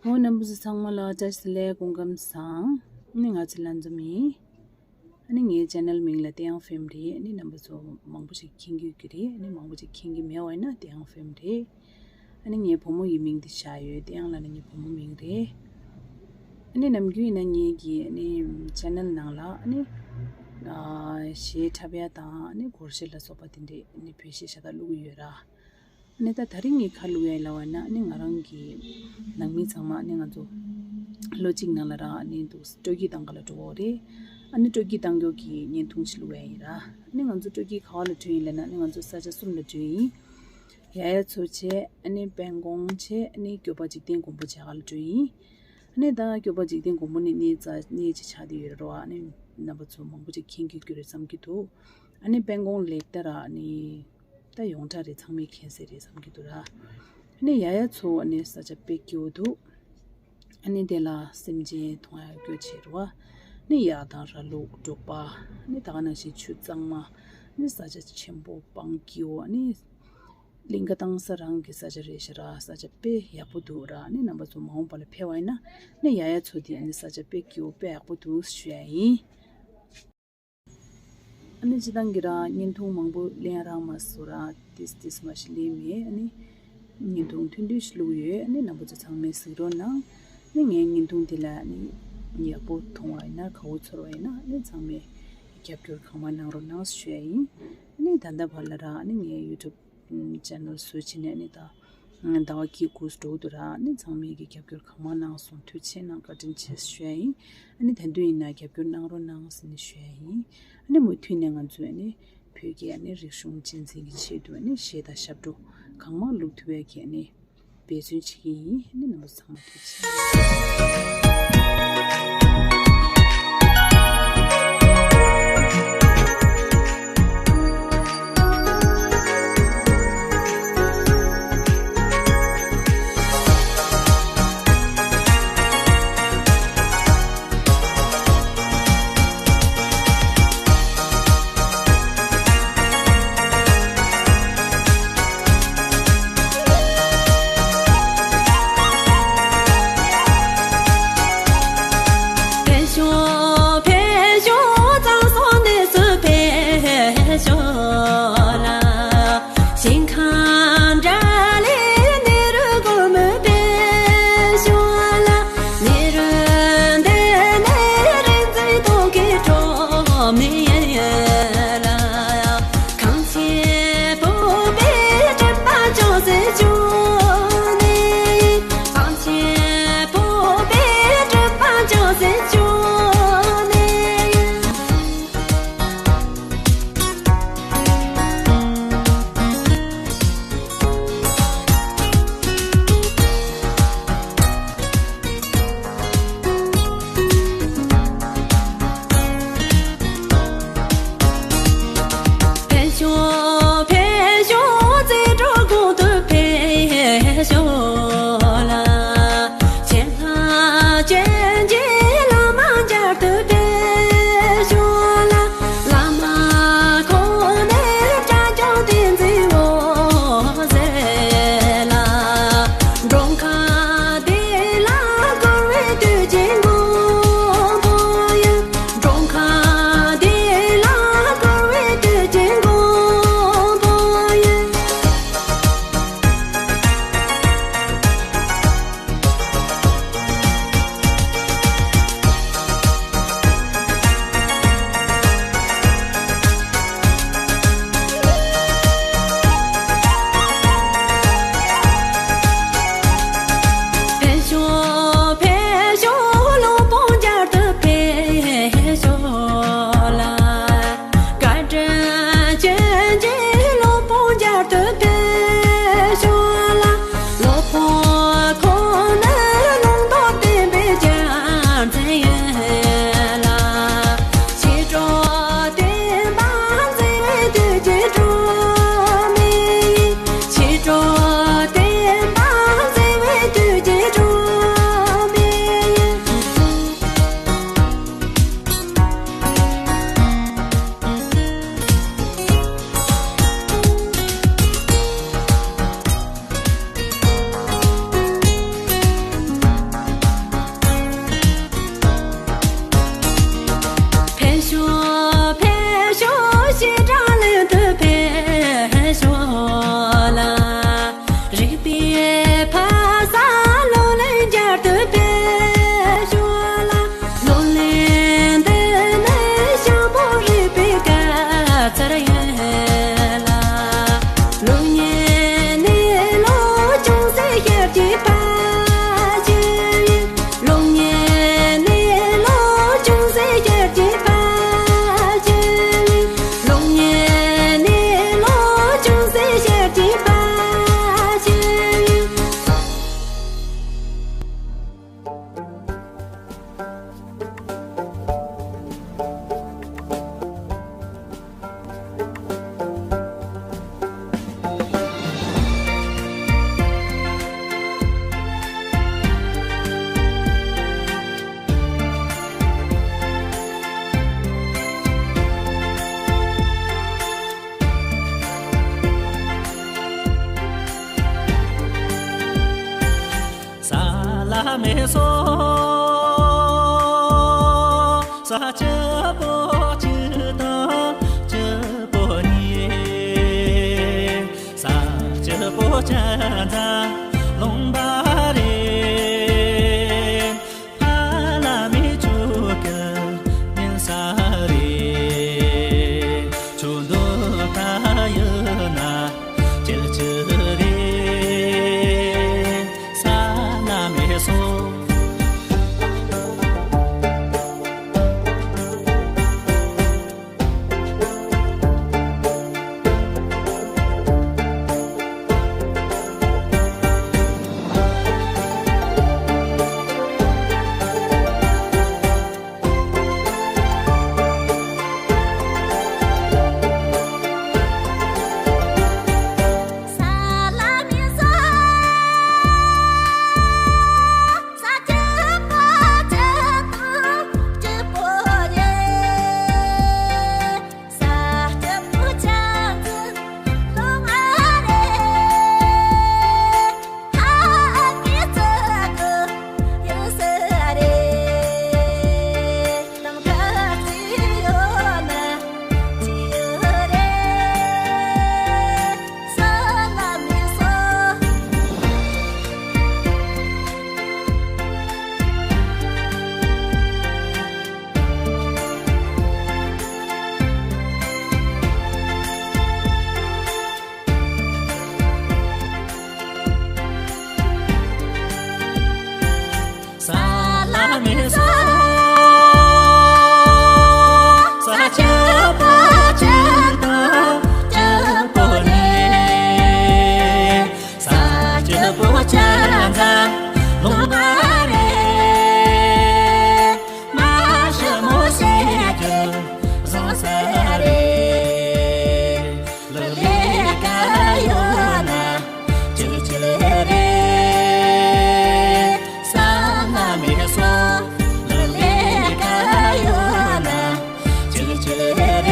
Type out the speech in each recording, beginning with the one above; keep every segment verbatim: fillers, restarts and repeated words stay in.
ཨོ། རྣམ་པ་ཚོ་ཚང་མ་ལ་བཀྲ་ཤིས་བདེ་ལེགས། སྐུ་ཁམས་བཟང་། ཨ་ནི་ང་ཚེ་ལྷ་འཛོམས་ཡིན། ཨ་ནི་ངའི་ཆེ་ནལ་མིང་ལ་ཏེ་ཡང་ཧྥེམ་རེད། ཨ་ནི་རྣམ་པ་ཚོ་མང་པོ་ཞིག་མཁྱེན་གྱི་ཡོད་ཀྱི་རེད། ཨ་ནི་མང་པོ་ཞིག་མཁྱེན་གྱི་མེད་པ་ཡིན་ན་ཏེ་ཡང་ཧྥེམ་རེད། ཨ་ནི་ངའི་བུ་མོ་ཡི་མིང་འདི་བཞག་ཡོད། ཏེ་ཡང་ལ་ནི་ངའི་བུ་མོ་མིང་རེད། ཨ་ནི་ནམ་རྒྱུན་ཡིན་ན་ངེད་ཀྱི་ཨ་ནི་ཆེ་ནལ་ནང་ལ་ཨ་ནི་ཨ་གཞས་འཁྲབ་ཡ་དང་ཨ་ནི་སྒོར་གཞས་ལ་སོགས་པ་དེ་འདྲས་ཨ་ནི་བོད་གཞས་ཤ་སྟག་བླུག་གི་ཡོད་ར། ཨ་ནི་ད་ད་རིང་ངས་ག་བླུག་ཡ་ཡིན་ལབ་པ་ན། ཨ་ནི་ང་རང་གི་ནང་མི་ཚང་མ་ཨ་ནི་ང་ཚོ་ལོ་གཅིག་ནང་ལ་ར་ཨ་ནི་འདུག་སྤྲོ་སྐྱིད་གཏོང་ག་ལ་འགྲོ་གི་རེད། ཨ་ནི་སྤྲོ་སྐྱིད་གཏོང་རྒྱུ་གི་བརྙན་ཐུང་ཞིག་བླུག་ཡ་ཡིན་ར། ཨ་ནི་ང་ཚོ་སྤྲོ་སྐྱིད་ག་བ་ལ་འགྲོ་ཡིན་ལབ་ན། ཨ་ནི་ང་ཚོ་ས་ཆ་གསུམ་ལ་འགྲོ་ཡིན། ཡ་ཡ་མཚོ་བྱས། ཨ་ནི་དཔལ་ཀོང་བྱས། ཨ་ནི་སྐྱོབ་པ་འཇིག་རྟེན་མགོན་པོ་མཇལ་ག་ལ་འགྲོ་ཡིན། ཨ་ནི་ད་སྐྱོབ་པ་འཇིག་རྟེན་མགོན་པོ་ནི་གནས་རྩ་གནས་ཅིག་ཆགས་བསྡད་ཡོད་རེད་རོ། ཨ་ནི་རྣམ་པ་ཚོ་མང་པོ་ཅིག་མཁྱེན་གྱི་རྒྱུ་རེད་བསམ་གྱི་འདུག་ཨ་ནི་དཔལ་ཀོང་ལེགས་ད་ར་ཨ་ནི་ད་ཡོངས་གྲགས་རེད། ཚང་མས་མཁྱེན་གསལ་རེད་བསམ་གྱི་འདུག་ར། ཨ་ནི་ཡ་ཡ་མཚོ་ཨ་ནི་ས་ཆ་དཔེ་སྐྱིད་པོ་འདུག་ཨ་ནི་དེ་ལ་སེམས་ཅན་མཐོང་ཡ་སྐྱོ་ཆེ་རུ་བ། ཨ་ནི་གཡག་དང་ར་ལུག་འབྲོག་པ། ཨ་ནི་ད་ག་ནང་བཞིན་ཆུ་གཙང་མ། ཨ་ནི་ས་ཆ་ཆེན་པོ་སྤང་སྐྱིད་པོ། ཨ་ནི་གླིང་ག་བཏང་ས་རང་གི་ས་ཆ་རེད་ཤག་ར། ས་ཆ་དཔེ་ཡག་པོ་འདུག་ར། ཨ་ནི་རྣམ་པ་ཚོ་མ་འོངས་པ་ལ་ཕེབས་པ་ཡིན་ན་ཨ་ནི་ཡ་ཡ་མཚོ་དེ་ཨ་ནི་ས་ཆ་དཔེ་སྐྱིད་པོ་དཔེ་ཡག་པོ་འདུག་ཞུ་ཡ་ཡིན། ཨ་ནི་སྤྱིར་བཏང་གི་ར་བརྙན་ཐུང་མང་པོ་ལེན་རག་མ་སོང་ར། ཏིས་ཏིས་མ་ཞིག་ལེན་མེད། ཨ་ནི་བརྙན་ཐུང་ཐུང་ཐུང་ཞིག་བླུགས་ཡོད། ཨ་ནི་རྣམ་པ་ཚོ་ཚང་མས་གཟིགས་རོགས་གནང་། ཨ་ནི་ངའི་བརྙན་ཐུང་འདི་ལ་ཨ་ནི་ཡག་པོ་མཐོང་བ་ཡིན་ན། དགའ་བོ་ཚོར་བ་ཡིན་ན། ཨ་ནི་ཚང་མས་རྒྱབ་སྐྱོར་གང་མང་གནང་རོགས་གནང་ཞུ་ཡ་ཡིན། ཨ་ནི་ད་ལྟ་བར་ལ་ར་ཨ་ནི་ངའི་ཡུ་ཊུབ་ཆེ་ནལ་བཟོས་བྱས་ནས་ཨ་ནི་ད་ཟླ་བ་གཅིག་འགོར་འགྲོ་གི་འདུག་ར། ཨ་ནི་ཚང་མས་ཀྱི་རྒྱབ་སྐྱོར་གང་མང་གནང་སོང་། ཐུགས་རྗེ་ཆེ་གནང་། བཀའ་དྲིན་ཆེ་ཞུ་ཡ་ཡིན། ཨ་ནི་ད་དུང་ཡིན་ན་རྒྱབ་སྐྱོར་གནང་རོགས་གནང་ཟེར་ནས་ཞུ་ཡ་ཡིན། ཨ་ནི་མུ་མཐུད་ནས་ང་ཚོས་ཨ་ནི་བོད་ཀྱི་ཨ་ནི་རིག་གཞུང་གཅེས་འཛིན་གྱི་ཆེད་དུ་ཨ་ནི་གཞས་དང་ཞབས་བྲོ་གང་མང་བླུག་ཐུབ་ཡ་གི་ཨ་ནི་འབད་བརྩོན་བྱེད་ཀྱི་ཡིན། ཨ་ནི་རྣམ་པ་ཚང་མ་ཐུགས་རྗེ་ཆེ། ས་ལ་མེ་སོ། ས་སྐྱིད་པོ་གཅིག་དང་སྐྱིད་པོ་གཉིས། ས་སྐྱིད་པོ་ཅན་ཙ་ལུང་པ་རེད། ཕ་ལ་མི་ཆུ་གི་ཉིན་ས་རེད། ཆུ་འདུག་ད་ཡོད་ན་ཅིལ་ཅིལ་རེད། ས་ལ་མེ་སོ། ས་ལ་མེ་སོ། ས་སྐྱིད་པོ་ཅན་དང་སྐྱིད་པོ་གཉིས། ས་སྐྱིད་པོ་ཅན་ཙ་ལུང་པ་རེད། མ་ཞི་མོ་ཟེར་རྒྱུ་བཟང་ས་རེད། ལག་ལེན་ག་ཡོད་ན་ཅིལ་ཅིལ་རེད། ས་ལ་མེ་སོ། ལག་ལེན་ག་ཡོད་ན་ཅིལ་ཅིལ་རེད།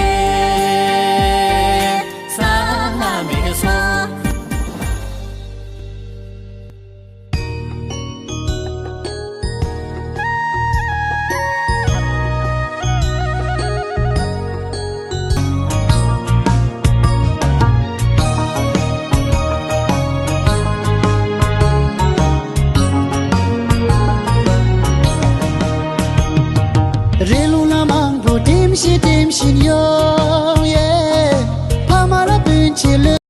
ས་ལ་མེ་སོ། རི་ལུང་ལ་མང་པོ་འགྲིམ་བཞིན་འགྲིམ་བཞིན་ཡོད།